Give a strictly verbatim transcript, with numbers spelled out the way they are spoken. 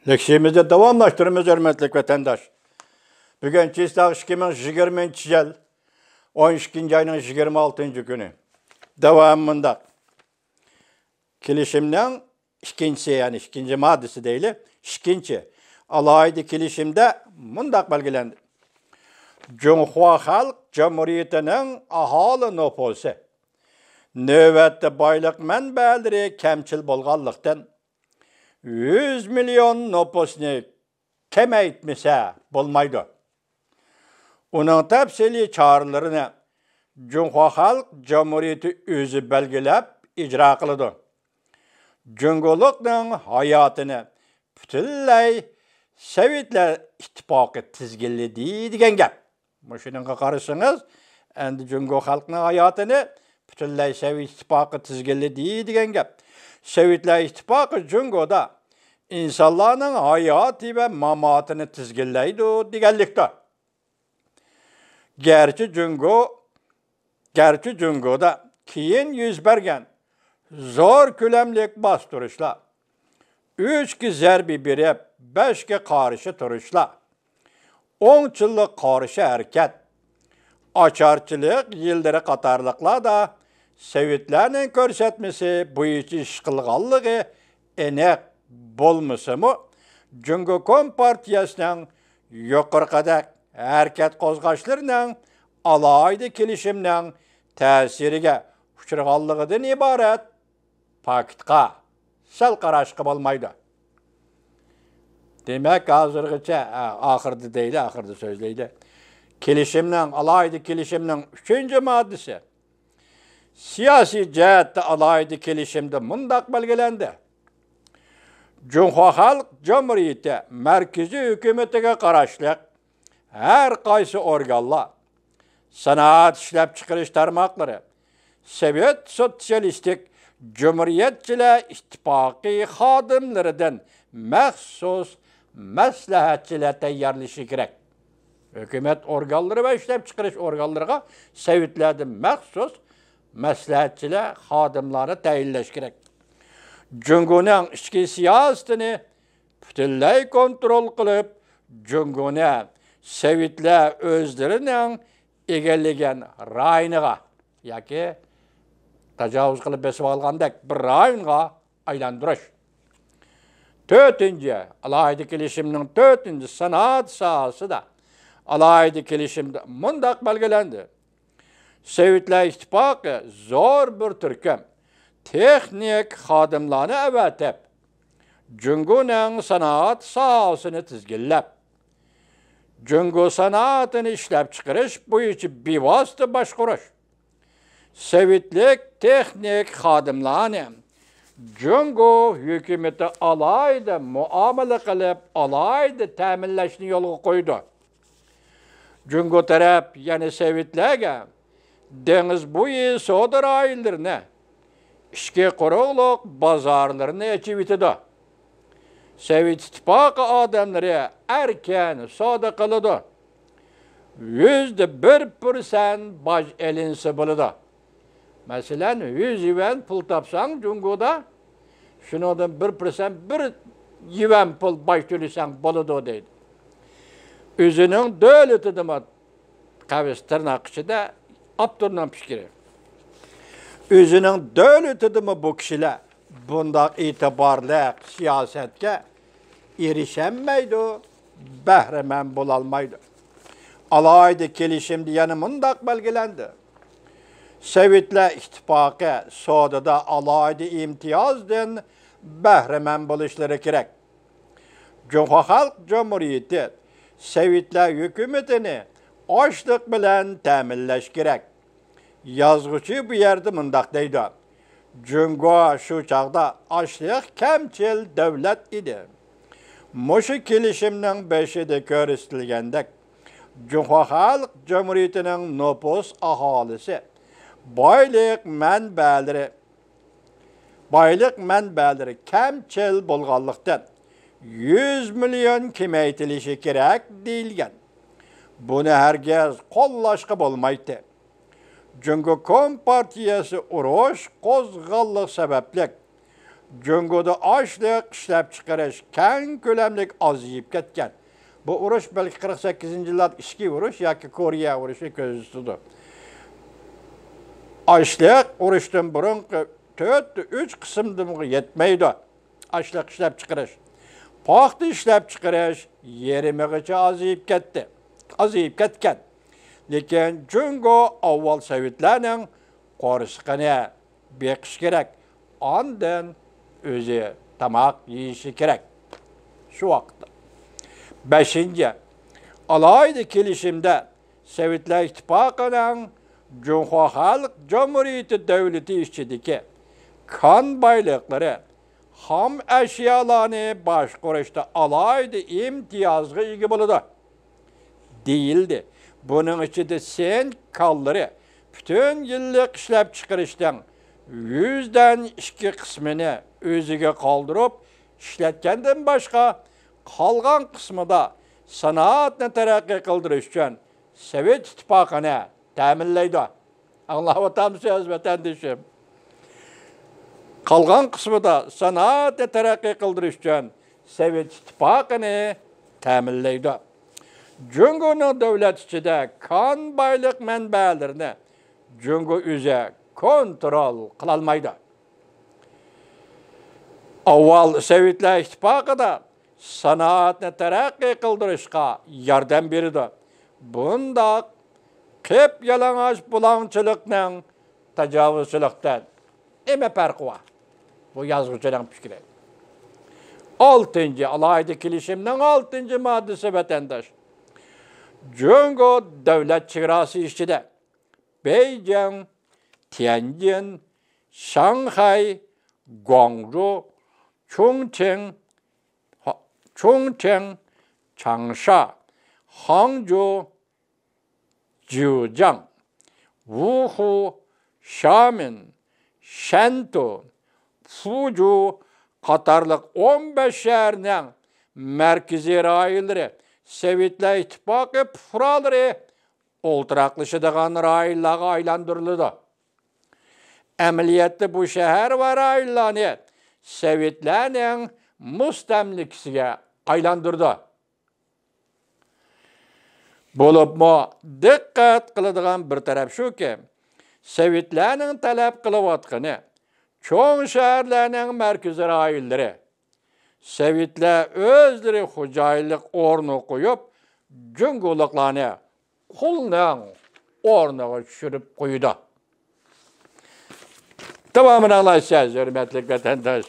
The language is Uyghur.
لېكسىيەمىزنى داۋاملاشتۇرىمىز، ھۆرمەتلىك ۋەتەنداش. بۈگۈن چىسلاق ئىككى مىڭ يىگىرمىنچى يىل ئون ئىككىنچى ئاينىڭ يىگىرمە ئالتىنچى كۈنى. داۋامى مۇنداق. كېلىشىمنىڭ ئىككىنچىسى، يەنى ئىككىنچى ماددىسى دەيلى. ئىككىنچى، ئالاھىدە كېلىشىمدە مۇنداق بەلگىلەندى. جۇڭخۇا خەلق جۇمھۇرىيىتىنىڭ ئاھالى نوپۇسى نۆۋەتتە بايلىق مەنبەلىرى كەمچىل بولغانلىقتىن، يۈز مىليون نوپۇسنى كېمەيتمىسە بولمايدۇ. ئۇنىڭ تەپسىلىي چارىلىرىنى جۇڭخۇا خەلق جۇمھۇرىيىتى ئۆزى بەلگىلەپ ئىجرا قىلىدۇ. جۇڭگولۇقنىڭ ھاياتىنى پۈتۈنلەي سوۋېتلار ئىتتىپاقى تىزگىنلىدى دېگەن گەپ. مۇشۇنىڭغا قارىسىڭىز، ئەمدى جۇڭگو خەلقنىڭ ھاياتىنى پۈتۈنلەي سوۋېت ئىتتىپاقى تىزگىنلىدى دېگەن گەپ. سوۋېتلار ئىتتىپاقى جۇڭگودا ئىنسانلارنىڭ ھاياتى ۋە ماماتىنى تىزگىنلەيدۇ دېگەنلىكتۇر. گەرچە جۇڭگو، گەرچە جۇڭگودا كېيىن يۈز بەرگەن زور كۆلەملىك باستۇرۇشلار، ئۈچكە زەربە بېرىپ، بەشكە قارشى تۇرۇشلار، ئوڭچىللىق قارشى ھەرىكەت، ئاچارچىلىق يىللىرى قاتارلىقلاردا سوۋېتلارنىڭ كۆرسەتمىسى بويىچە ئىش قىلغانلىقى ئېنىق بولمىسىمۇ، جۇڭگو كومپارتىيەسىنىڭ يۇقىرىقىدەك ھەرىكەت قوزغاشلىرىنىڭ ئالاھىدە كېلىشىمنىڭ تەسىرىگە ئۇچرىغانلىقىدىن ئىبارەت پاكىتقا سەل قاراشقا بولمايدۇ. دېمەك، ھازىرغىچە، ئا، ئاخىرىدا دەيلى، ئاخىرىدا سۆزلەيلى. كېلىشىمنىڭ، ئالاھىدە كېلىشىمنىڭ ئۈچىنچى ماددىسى. سىياسىي جەھەتتە ئالاھىدە كېلىشىمدە مۇنداق بەلگىلەندى. جۇڭخۇا خەلق جۇمھۇرىيىتى مەركىزىي ھۆكۈمىتىگە قاراشلىق ھەر قايسى ئورگانلار، سانائەت ئىشلەپچىقىرىش تارماقلىرى، سوۋېت سوتسىيالىستىك جۇمھۇرىيەتچىلەر ئىتتىپاقى خادىملىرىدىن مەخسۇس مەسلىھەتچىلەر تەييارلىشى كېرەك. ھۆكۈمەت ئورگانلىرى ۋە ئىشلەپچىقىرىش ئورگانلىرىغا سوۋېتلاردىن مەخسۇس مەسلىھەتچىلەر، خادىملارنى تەيىنلەش كېرەك. جۇڭگونىڭ ئىچكى سىياسىتىنى پۈتۈنلەي كونترول قىلىپ، جۇڭگونى سوۋېتلار ئۆزلىرىنىڭ ئىگىلىگەن رايونىغا ياكى تاجاۋۇز قىلىپ بېسىپ ئالغاندەك بىر رايونغا ئايلاندۇرۇش. تۆتىنچى، ئالاھىدە كېلىشىمنىڭ تۆتىنچى سانائەت ساھەسىدە ئالاھىدە كېلىشىمدە مۇنداق بەلگىلەندى. سوۋېتلار ئىتتىپاقى زور بىر تۈركۈم تېخنىك خادىملارنى ئەۋەتىپ، جۇڭگونىڭ سانائەت ساھەسىنى تىزگىنلەپ، جۇڭگو سانائىتىنى ئىشلەپچىقىرىش بويىچە بىۋاسىتە باشقۇرۇش، سوۋېتلىك تېخنىك خادىملارنى جۇڭگو ھۆكۈمىتى ئالاھىدە مۇئامىلە قىلىپ، ئالاھىدە تەمىنلەشنى يولغا قويىدۇ. جۇڭگو تەرەپ يەنە سوۋېتلارغا دېڭىز بويى سودا رايونلىرىنى، ئىچكى قۇرۇقلۇق بازارلىرىنى ئېچىۋېتىدۇ. سوۋېت ئىتتىپاقى ئادەملىرى ئەركىن سودا قىلىدۇ. يۈزدە بىر پىرسەنت باج ئېلىنسا بولىدۇ. مەسىلەن، يۈز يۈەن پۇل تاپساڭ جۇڭگودا، شۇنىڭدىن بىر پىرسەنت، بىر يۈەن پۇل باج تۆلىسەڭ بولىدۇ دەيدۇ. ئۆزىنىڭ دۆلىتىدىمۇ، قەۋس تىرناق ئىچىدە ئاپتورنىڭ پىكرى. ئۆزىنىڭ دۆلىتىدىمۇ بۇ كىشىلەر بۇنداق ئېتىبارلىق سىياسەتكە ئېرىشەلمەيدۇ، بەھرىمەن بولالمايدۇ. ئالاھىدە كېلىشىمدە يەنە مۇنداق بەلگىلەندى. سوۋېتلار ئىتتىپاقى سودىدا ئالاھىدە ئىمتىيازدىن بەھرىمەن بولۇشلىرى كېرەك. جۇڭخۇا خەلق جۇمھۇرىيىتى سوۋېتلار ھۆكۈمىتىنى ئاشلىق بىلەن تەمىنلەش كېرەك. يازغۇچى بۇ يەردە مۇنداق دەيدۇ: جۇڭگو شۇ چاغدا ئاشلىق كەمچىل دۆلەت ئىدى. مۇشۇ كېلىشىمنىڭ بېشىدا كۆرسىتىلگەندەك، جۇڭخۇا خەلق جۇمھۇرىيىتىنىڭ نوپۇس ئاھالىسى، بايلىق مەنبەلىرى، بايلىق مەنبەلىرى كەمچىل بولغانلىقتىن، يۈز مىليون كېمەيتىلىشى كېرەك دېيىلگەن. بۇنى ھەرگىز قوللاشقا بولمايتتى. جۇڭگو كومپارتىيەسى ئۇرۇش قوزغاللىق سەۋەبلىك جۇڭگودا ئاشلىق ئىشلەپچىقىرىش كەڭ كۆلەملىك ئازىيىپ كەتكەن. بۇ ئۇرۇش بەلكى قىرىق سەككىزىنچى يىللاردا ئىچكى ئۇرۇش ياكى كورېيە ئۇرۇشى كۆزىتىدۇ. ئاشلىق ئۇرۇشتىن بۇرۇنقى تۆتتە ئۈچ قىسىمدىمۇ يەتمەيدۇ. ئاشلىق ئىشلەپچىقىرىش، پاختا ئىشلەپچىقىرىش يېرىمىغىچە ئازىيىپ كەتتى. ئازىيىپ كەتكەن. لېكىن جۇڭگو ئاۋۋال سوۋېتلارنىڭ قورسىقىنى بېقىشى كېرەك، ئاندىن ئۆزى تاماق يېيىشى كېرەك. شۇ ۋاقىتتا. بەشىنچى، ئالاھىدە كېلىشىمدە سوۋېتلار ئىتتىپاقىنىڭ جۇڭخۇا خەلق جۇمھۇرىيىتى دۆلىتى ئىچىدىكى كان بايلىقلىرى، خام ئەشيالارنى باشقۇرۇشتا ئالاھىدە ئىمتىيازغا ئىگە بولىدۇ. دېيىلدى. بۇنىڭ ئىچىدە سىنك كانلىرى پۈتۈن يىللىق ئىشلەپچىقىرىشنىڭ يۈزدىن ئىككى قىسمىنى ئۆزىگە قالدۇرۇپ ئىشلەتكەندىن باشقا، قالغان قىسمىدا سانائەتنى تەرەققىي قىلدۇرۇش ئۈچۈن سوۋېت ئىتتىپاقىنى تەمىنلەيدۇ. ئاڭلاۋاتامسىز، ۋەتەندىشىم؟ قالغان قىسمىدا سانائەتنى تەرەققىي قىلدۇرۇش ئۈچۈن سوۋېت ئىتتىپاقىنى تەمىنلەيدۇ. جۇڭگونىڭ دۆلەت ئىچىدە كان بايلىق مەنبەلىرىنى جۇڭگو ئۆزى كونترول قىلالمايدۇ. ئاۋۋال سوۋېتلار ئىتتىپاقىدا سانائەتنى تەرەققىي قىلدۇرۇشقا ياردەم بېرىدۇ. بۇنداق قىپيالىڭاچ بۇلاڭچىلىقنىڭ تاجاۋۇزچىلىقتىن نېمە پەرقى بار؟ بۇ يازغۇچىنىڭ پىكرى. ئالتىنچى، ئالاھىدە كېلىشىمنىڭ ئالتىنچى ماددىسى، ۋەتەنداش. جۇڭگو دۆلەت چېگراسى ئىچىدە بېيجىڭ، تيەنجىن، شاڭخەي، گۇاڭجۇ، چۇڭچىڭ، چۇڭچىڭ، چاڭشا، خاڭجۇ، جيۇجياڭ، ۋۇخۇ، شامېن، شەنتۇ، فۇجۇ قاتارلىق ئون بەش شەھەرنىڭ مەركىزىي رايونلىرى سوۋېتلار ئىتتىپاقى پۇقرالىرى ئولتۇراقلىشىدىغان رايونلارغا ئايلاندۇرۇلىدۇ. ئەمەلىيەتتە بۇ شەھەر ۋە رايونلارنى سوۋېتلارنىڭ مۇستەملىكىسىگە ئايلاندۇرىدۇ. بولۇپمۇ دىققەت قىلىدىغان بىر تەرەپ شۇكى، سوۋېتلارنىڭ تەلەپ قىلىۋاتقىنى چوڭ شەھەرلەرنىڭ مەركىزىي رايونلىرى، سوۋېتلار ئۆزلىرى خوجايىنلىق ئورنىغا قويۇپ، جۇڭگولۇقلارنى قۇلنىڭ ئورنىغا چۈشۈرۈپ قويىدۇ. داۋامىنى ئاڭلايسىز، ھۆرمەتلىك ۋەتەنداش.